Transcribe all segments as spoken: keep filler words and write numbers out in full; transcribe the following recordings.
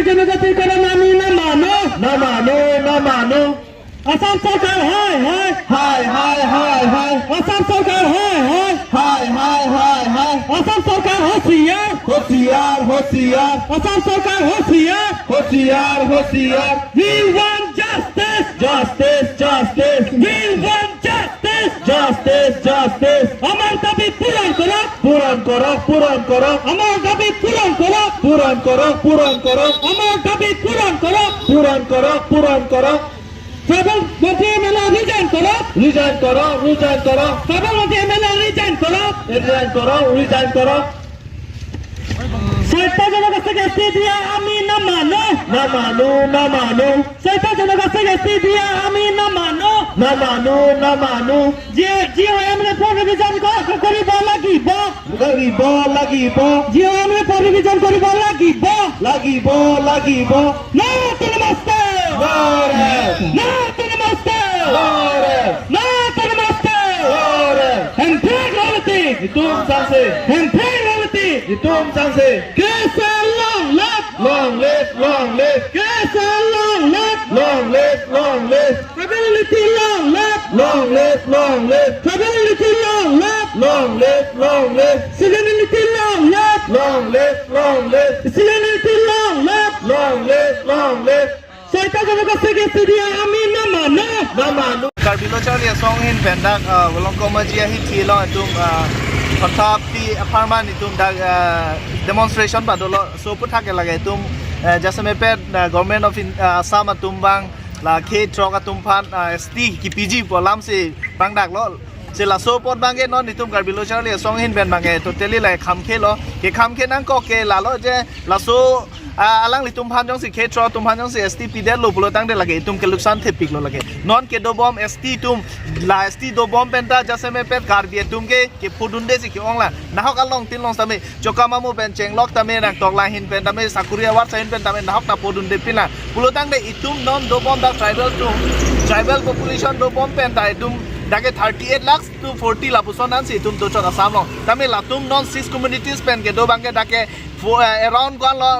जनजाति कर्म आमी न मानो। न मानो, न मानो। আসাম চৰকাৰ হায় হায়। হায়, হায়, হায়, হায়। আসাম চৰকাৰ হায় হায়। হায়, হায়, হায়, হায়। আসাম চৰকাৰ হুঁচিয়াৰ। হুঁচিয়াৰ, হুঁচিয়াৰ। আসাম চৰকাৰ হুঁচিয়াৰ। হুঁচিয়াৰ, হুঁচিয়াৰ। We want justice. Justice, justice. We want justice. Justice, justice. আমাৰ দাবী পূৰণ কৰক। পূৰণ কৰক, পূৰণ কৰক। আমাৰ দাবী পূৰণ কৰক। পূৰণ কৰক, পূৰণ কৰক। আমাৰ দাবী পূৰণ কৰক। পূৰণ কৰক, পূৰণ কৰক। ট্ৰাইবেল মন্ত্ৰী এম এল এ ৰিজাইন কৰক। ৰিজাইন কৰক, ৰিজাইন কৰক। ট্ৰাইবেল মন্ত্ৰী এম এল এ ৰিজাইন কৰক। ৰিজাইন কৰক, ৰিজাইন কৰক। চৈত্য জনগোষ্ঠীক এছ টি দিয়া আমি নামানো। নামানো, নামানো। চৈত্য জনগোষ্ঠীক এছ টি দিয়া আমি নামানো। নামানো, নামানো। জি অ' এম ৰিপৰ্ট ৰিভিজন ক-, কৰিব লাগিব। কৰিব লাগিব। জি অ' এম ৰিপৰ্ট ৰিভিজন কৰিব লাগিব। লাগিব, লাগিব। No to the master! No rest! No to the master! No rest! No to the master! No rest! Hemprek raliti! Netum sangse! Hemprek raliti! Netum sangse! K S A long live! Long live, long live! K S A long live! Long live, long live! Tribal unity long live! Long live, long live! Tribal unity long live! Long live, long live! Student unity long live! Long live, long live! Student unity long live! Long live, long live! চৈত্য জনগোষ্ঠীক এছ টি দিয়া আমি নামানো। Naman. Karbi Lo Charli Asong ahin pen dak, ah, Volongkom Aji ahithi along itum, ah, Thotha Apti apharman itum dak, ah, demonstration padolo. Laso aphuthak ke lake itum, ah, jasemet pen, ah, Government of In-, ah, Assam atum abang, la K throk atum aphan, ah, S T kipiji pu alam si pangdaklo. Si laso apot abangke non itum Karbi Lo Charli Asong ahin pen abangke totally la khamkhelo. Kekhamkhe nangkok ke lalo je laso, ah, alanglitum aphan jongsi K throk atum aphan jongsi S T pidetlo pulo tangte lake itum ke luksan thepiklo lake. Non kedobom S T atum, la S T dobom penta jasemet pen Karbi atum ke, kephodunde si ke-ong la. Nahok along tin long sitame Chokam Amo pen chenglok tame nangtok la ahin pen tame sakuri award sahin pen tame nahok ta phodunde pila. Pulo tangte itum non dobom dak tribal atum, tribal population dobom penta itum dak ke thirty-eight lakhs to forty lapuson ansi itum dochot Assam along. Tame latum non six communities pen kedo abangke dak ke fo-, eh, around ko-an lo,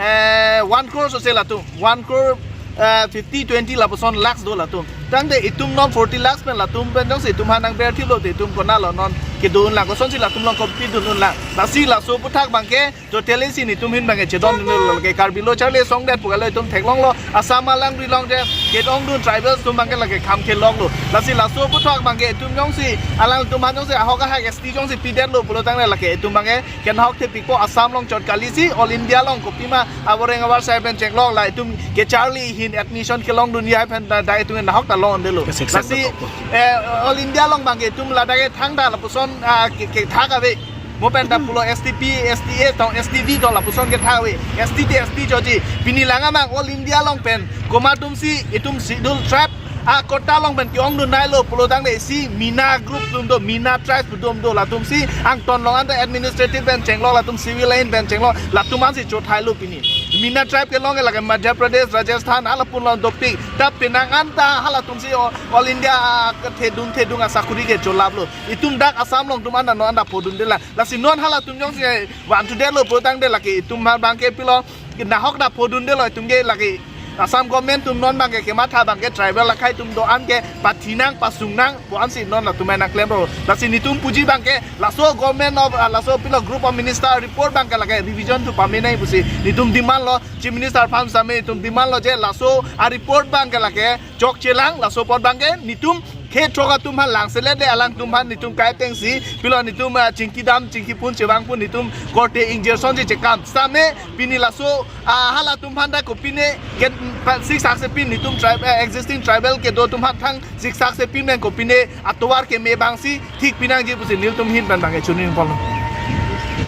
eh, one crore sose latum. One crore, eh, fifty, twenty lapuson lakhs do latum. Tangte itum non forty lakhs pen latum pen jongsi itum aphan nangberthiplo te itum konatlo non kedo-un lang. Kosonsi latum along compete dun-un lang. Lasi laso aphuthak abangke totally si netum ahin abangke chedondunlo lake Karbi Lo Charli Asong det pu kali itum theklonglo. Assam alangri along je kedongdun tribals atum abangke lake khamkheloklo. Lasi laso aphuthak abangke itum jongsi alangtum aphan jongsi ahok ahak S T jongsi pidetlo pulo tangte lake itum abangke kenahok thepikpo. Assam along chot kali si All India along kopima aboreng abar sai pen chenglok la itum ke Charli ahin admission kelongdunji aphan ta dak itum nahok ta longdelo. Ke six Lasi, eh, All India along abangke itum ladak ke thangta lapuson, ah, ke, kethak ave. Mo pen ta pulo S T P, S T A tong, S T D tong lapuson kethak ave. S T T, S T choji. Pini lang amang All India along pen komat atum si itum Scheduled Tribe akota along pen ke-ongdun nailo pulo tangte isi Mina group atum do, Mina tribe atum do, latum si angton along anta administrative pen chenglok, latum civil line pen chenglok, latum ansi chothailo pini. Mina tribe kelong ke lake Madhya Pradesh, Rajasthan, halapu along dopik. Ta penang anta halatum si o-, All India, ah, kethedung thedung asakuri ke cholaplo. Itum dak Assam along atum anta non anta phodundela. Lasi non halatum jongsi, eh, vantudetlo pulo tangte lake itum aphan abangke pilo, nahok ta phodundelo itum ke lake Assam government atum non abangke kematha abangke tribal akhei atum do-an ke pathinang pasungnang pu ansi non latum nangklemlo. Lasi netum puji abangke laso government of, ah, laso pilo group of minister report abangke lake revision thu pamenai pusi netum demand lo. Chief Minister aphan sitame itum demand lo je laso a-report abangke lake chokchelang, laso apot abangke netum K throk atum aphan langselet le alangtum aphan netum kaiteng si pilo netum, ah, chingki dam chingki phun chevang phun netum korte injection si chekam. Sitame pini laso, ah, halatum aphan ta kopine ke pa-, siksak si pin netum tribe, eh, existing tribal kedo atum aphan thang siksak si pin pen kopine atovar keme abang si thik pinangji pusi nelitum ahin pen abangke choningri ponlo.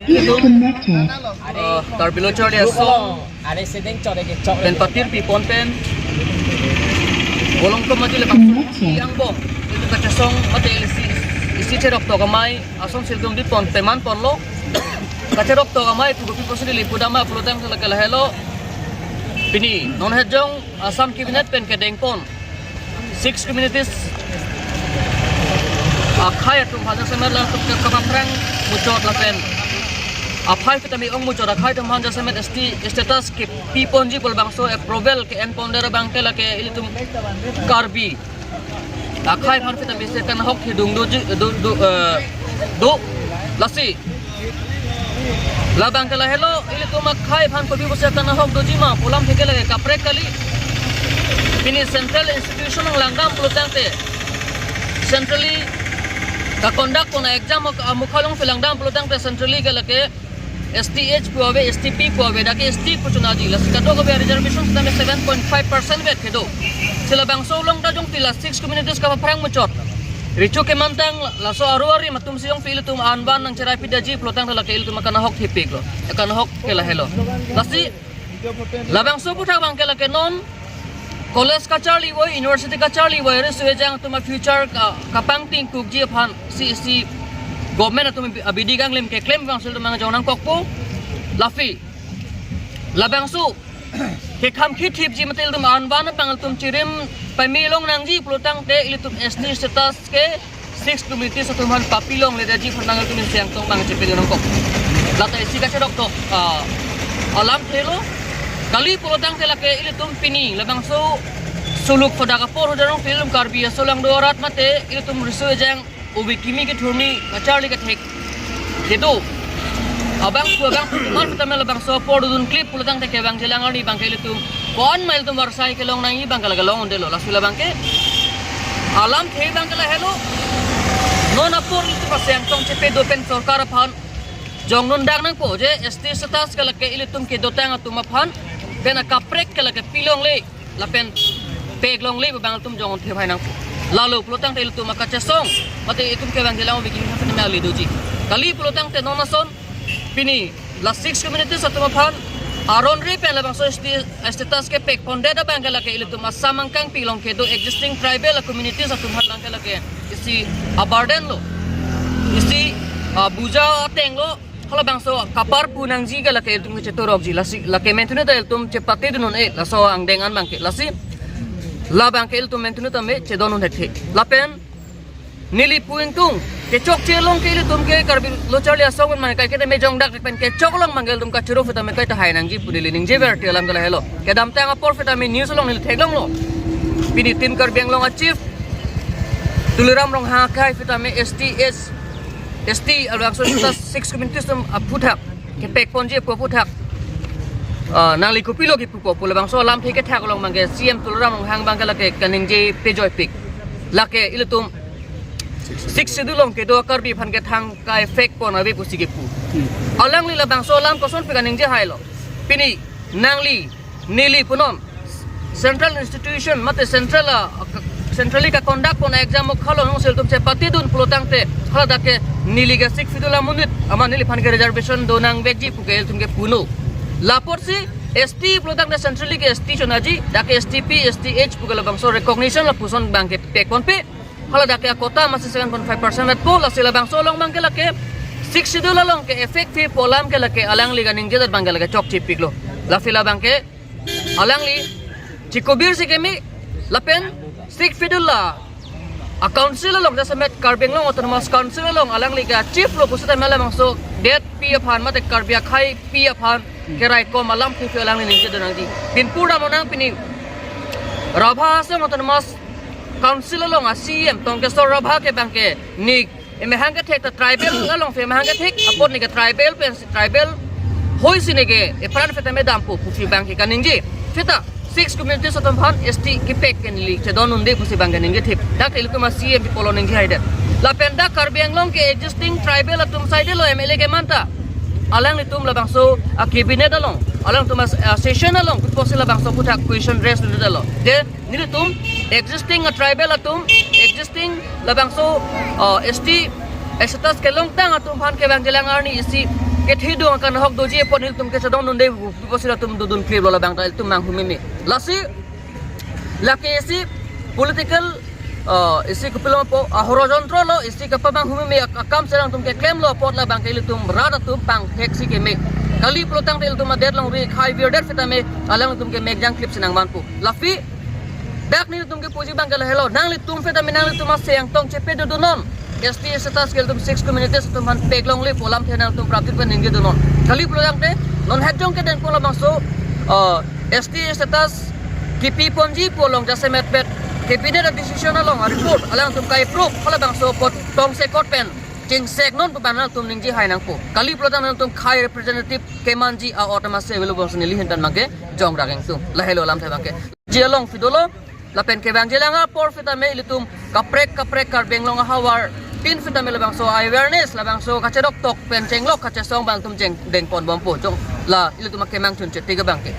Disconnected. Eh, Karbi Lo Charli Asong Are sedeng chore ke chore. Pen patir pi pon pen Volongkom Aji le bang Connected. Angbong. Itum kachesong mate isi, isi cherok tok amei Asong Siltum di pon peman ponlo. Kacherok tok amei pu kopi pusi neli pudam ma pulo tangte lake lahelo. Pini non hejong Assam Cabinet pen kedeng pon six communities akhei atum aphan semet latum ke kapaphrang muchot lapen aphai sitame ongmuchot akhai atum aphan jasemet S T status kepi ponji pu labangso approval ke-en pondet abang ke lake ilitum Karbi akhai aphan sitame isi kanahok thedung doji, do, do, eh, do. Lasi labang ke lahelo, ilitum akhai aphan kopi pusi kanahok doji ma pu alamthe ke lake kaprek kali. Pini central institution along langdam pulotangte, centrally ka-conduct pon a-exam amukha alongsi langdam pulotangte centrally ke lake S T H pu ave, S T P pu ave, dak ke S T pu chonaji. Lasi kadokave reservation sitame seven point five percent vet kedo. Si labangso along ta jongsi la six communities kapaphrang muchot, recho kemantang, laso aru arim atumsi jongsi ilitum anban nangcherai pidetji pulotangte lake ilitum akanahok thepiklo, akanahok ke lahelo. Lasi labangso aphuthak abang ke lake non college kacharli voi, university kacharli voi, riso ejang atum a-future ka, kapangting kukji aphansi isi government atum abidi kanglim keklem abangsi ilitum nangjong nangkokpo. Lasi labangso kekham khithipji mate ilitum anban abang ilitum chirim pame long nangji pulotangte ilitum S T status ke six communities atum aphan papi longledetji aphan nang ilitum isi angtong abang chepe nangkok. Lata isi kachedok tok, ah, alamthe lo. Kali pulotangte lake ilitum pini labangso suluk padak apor hudarong film Karbi aso along do arat mate ilitum riso ejang ubi kimi kethurmi kacharli kethek kedo abang pu abang pu mal sitame labangso apor dodun klip pulotangte kevangji alang arni abang ke ilitum ko-an ma ilitum varsai kelong nangji abang ke lake long undelo. Lasi labang ke alamthe abang ke lahelo. Non apor ilitum isi angtong chepe do pen sorkar aphan jong nundang nangpo je S T status ke lake ilitum kedotang atum aphan pen akaprek ke lake pilongle lapen peklongle pu abang ilitum jong thepei nangpo. Lalo pulotangte ilitum akachesong mate ilitum kevangji alang ubi kimi aphan sitame ali doji. Kali pulotangte non ason pini la six communities atum aphan aron re pen labangso S T status kepek pondet abang ke lake ilitum Assam angkangpi along kedo existing tribal communities atum aphan abang ke lake isi a-burden lo, isi, ah, buja ateng lo. Halabangso kaparpu nangji ke lake ilitum kechetorokji. Lasi lake mentune ta ilitum chepate dunnon e, laso angdeng an abang ke. Lasi labang ke ilitum mentune tame chedon un thekthe. Lapen neli pu ingtung kechokche along ke ilitum ke Karbi Lo Charli Asong mane kaike tame jongdak pen kechok along abang ke ilitum kachoro sitame kaita hai nangji pu neli ningje ver ti alam ke lahelo. Kedamtang apor sitame news along neli theklonglo. Pini Team Karbi Anglong a-chief Tuliram Ronghang akhai sitame S T S, S T labangso six communities atum aphuthak kepek ponji pu aphuthak, ah, nangli kopilo kipupo pu labangso alamthe kethak along abang ke C M Tuliram Ronghang abang ke lake kaningje pejoipik. Lake ilitum Sixth Schedule along kedo Karbi aphan ke thang ka-effect pon ave pusi kipu. Alangli labangso alam kosonpi kaningje hailo. Pini nangli neli punon central institution mate central, ah, centrally ka-conduct pon a-exam amukha alongsi ilitum chepate dun pulotangte haladak ke neli ke Sixth Schedule amonit amat neliphan ke reservation do nangvekji pu ke ilitum ke puno. Lapotsi S T pulotangte centrally ke S T chonaji, dak ke S T P, S T H pu ke labangso recognition lapuson abang ke pek ponpe. Haladak ke a-quota masi seven point five percent vetpo, lasi labangso along abang ke lake Sixth Schedule along ke-effect-ve pu alam ke lake alangli kaningjedet abang ke lake chokchepiklo. Lasi labang ke alangli chikobir si keme lapen Sixth Schedule la a-council along jasemet Karbi Anglong Autonomous Council along alangli ke chief lo pusitame labangso detpi aphan mate Karbi akhaipi aphan keraikom alamthe alangli ningjedun nangji. Pinpur dam nang pini Rabha Hasing Autonomous Council along a-C E M Tongkesor Rabha ke abang ke ne emahang kethek ta tribal alongsi emahang kethek apot ne ke tribal pensi tribal hoisi ne ke epran sitame dampo pusi abang ke kaningje. Seta six communities atum aphan S T kepek ke neli chedon unde pusi abang ke ningje thip. Dak ilitum a-C E M pi pulo ningje haidet. Lapen dak Karbi Anglong ke existing tribal atum side lo M L A keman ta alanglitum labangso a-cabinet along, alangtum a-session along kopusi labangso aphuthak question raise nundetlo. Je nelitum existing a-tribal atum, existing labangso, uh, S T status kelongtang atum aphan kevangji alang arni isi kethedung akanahok doji apot nelitum kechedon unde pu pusi latum dodun kliplo, labang ta ilitum manghu meme. Lasi lake isi political, uh, isi kopilo po ahoro jontro lo, isi kapamanghu meme ak-, akam si alangtum keklemlo apot labang ke ilitum rat atum pangtheksi keme. Kali pulotangte ilitum adet longri khaivirdet sitame alangtum ke mekjang klipsi nangvanpo. Lasi dak nelitum kepuji abang ke lahelo, nanglitum sitame nanglitum a-C E M tong chepe dodunon. S T status ke ilitum six communities atum aphan peklongle pu alamthe nangtum prapjin pen ningjedunnon. Kali pulo tangte non het jong kedeng pu labangso, uh, S T status kipi ponji pu along jasemet pet cabinet a-decision along a-report alangtum kai-approve halabangso apot tongsekot pen chingseknon pu abang nangtum ningje hai nangpo. Kali pulo tangte nangtum khei representative kemanji a-order masi available si neli ahin pen abangke jong rageng tum. Lahelo alamthe abangke. Ji along phi dolo, lapen kevangji alang apor sitame ilitum kaprek kaprek Karbi Anglong ahavar tin sitame labangso awareness, labangso kachedoktok pen chenglok kachesong abangtum chengdeng ponbompo jong. La ilitum akemang chunche tiga abangke.